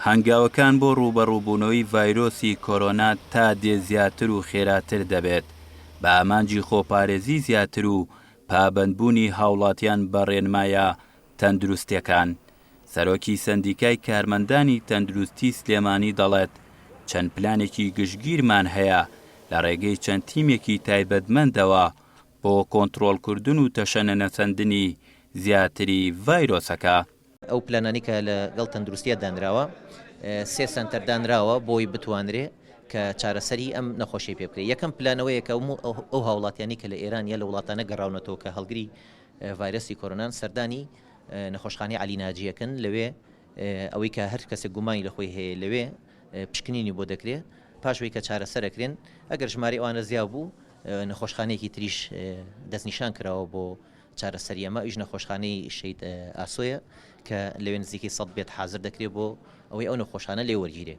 هەنگاوەکان بۆ ڕووبەڕووبوونەوەی ڤایرۆسی کۆرۆنا تا دێ زیاتر و خێراتر دەبێت، بە ئامانجی خۆپارێزی زیاتر و پابەندبوونی هاوڵاتیان بە ڕێنمایە تەندروستیەکان. سەرۆکی سەندیکای کارمەندانی تەندروستی سلێمانی دەڵێت، چەند پلانێکی گشتگیرمان هەیە لە ڕێگەی چەند تیمێکی تایبەتمەندەوە بۆ کۆنتڕۆڵکردن و تەشەنەنەسەندنی زیاتری ڤایرۆسەکە. ئەو پلانانەی کە لە گەڵ تەندروستیە دانراوە سێ سەنتەر دانراوە بۆی بتوانرێ کە چارەسەری ئەم نەخۆشی پێ بکرێت یەکەم پلانەوەیە کە ئەو هاوڵاتیانی کە لە ئێران یا لە وڵاتانە گەڕاونەتەوە کە هەڵگری ڤایرەسی کۆرۆنان سەردانی نەخۆشخانەی عەلی ناجیەکەن لەوێ ئەوەی کە هەر کەسێک گومانی لە خۆی هەیە لەوێ پشکنینی بۆ دەکرێت پاشوەی کە چارەسەرەکرێن ئەگەر ژمارەی ئەوانە زیاد بوو نەخۆشخانەیەکی تریش دەستنیشان کراوە بۆ چارەسەری ئەمە ئەویش نەخۆشخانەی شەهید ئاسۆیە کە لەوێ نزیکەی 100 بێت حازر دەکرێت بۆ ئەوەی ئەو نەخۆشانە لێ وەرگیرێ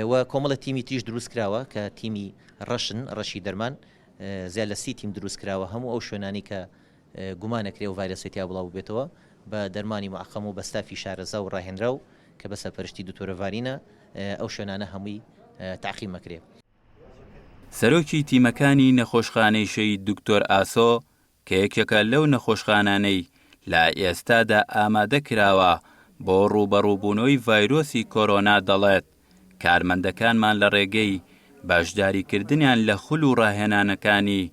و کۆمەڵە تیمی تریش دروست کراوە کە تیمی ڕەشن ڕەشی دەرمان زیاد لە سی تیم دروست کراوە هەموو ئەو شوێنانی کە گومانەکرێ و ڤایرەسی تیا بڵاو بێتەوە بە دەرمانی معقەم و بە ستافی شارەزا و ڕاهێنراو کە بە سەرپەرشتی دکتۆرە ڤارینە ئەو شوێنانە هەمووی تەعقیم ئەکرێ. سەرۆکی تیمەکانی نەخۆشخانەی شەهید دکتۆر ئاسۆ کە یەکێکە لەو نەخۆشخانانەی لە ئێستادا ئامادە کراوە بۆ ڕووبەڕووبوونەوەی ڤایرۆسی کۆرۆنا دەڵێت، کارمەندەکانمان لە ڕێگەی بەشداریکردنیان لە خول و ڕاهێنانەکانی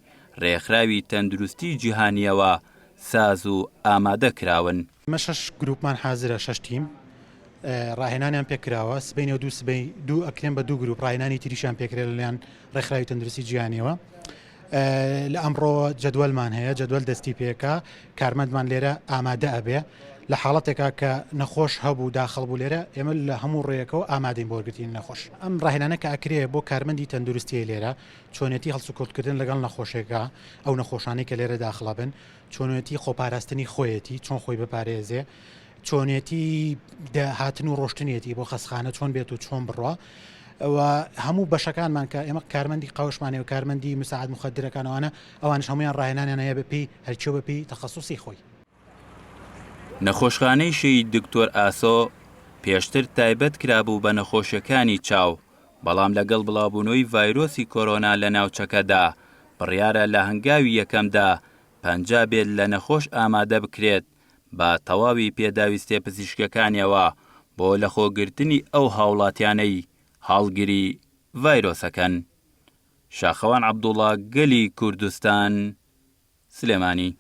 ڕێکخراوی تەندروستی جیهانییەوە ساز و ئامادە کراون. ئێمە شەش گروپمان حازرە، شەش تیم ڕاهێنانیان پێکراوە، سبەینێ و دوو سبەی دوو ئەکرێن بە دوو گروپ ڕاهێنانی تریشیان پێکرێت لەلایەن ڕێکخراوی تەندروستی جیهانیەوە. لە ئەمڕۆ جەدوەلمان هەیە، جەدوەل دەستی پێکا، کارمەندمان لێرە ئامادە ئەبێ لە حاڵەتێکا کە نەخۆش هەبوو داخڵ بوو لێرە ئێمە لە هەموو ڕێیەکەوە ئامادەین بۆ وەرگرتنی نەخۆش. ئەم ڕاهێنانە کە ئەکرێ بۆ کارمەندی تەندروستیە لێرە چۆنێتی هەڵسوکەوتکردن لەگەڵ نەخۆشێکا، ئەو نەخۆشانەی کە لێرە داخڵ ئەبن، چۆنێتی خۆپاراستنی خۆیەتی، چۆن خۆی بپارێزێ، چۆنێتی هاتن و ڕۆشتنیەتی بۆ خەستخانە چۆن بێت و چۆن بڕوا و هەموو بەشەکانمان کە ئێمە کارمەندی قاوشمان هەیە و کارمەندی مساعد مخدرەکان ئەوانە ئەوانش هەمویان ڕاهێنانیان هەیە بەپێی هەرچۆ بەپێی تەخەسوسی خۆی. نەخۆشخانەی شەهید دکتۆر ئاسۆ پێشتر تایبەت کرابوو بە نەخۆشیەکانی چاو، بەڵام لەگەڵ بڵاوبوونەوەی ڤایرۆسی کۆرۆنا لە ناوچەکەدا بڕیارە لە هەنگاوی یەکەمدا 50 بێد لە نەخۆش ئامادە بکرێت بە تەواوی پێداویستیە پزیشکیەکانیەوە بۆ لەخۆگرتنی ئەو هاوڵاتیانەی هەڵگری ڤایرۆسەکەن. شاخەوان عەبدوڵا گەلی کوردستان، سلێمانی.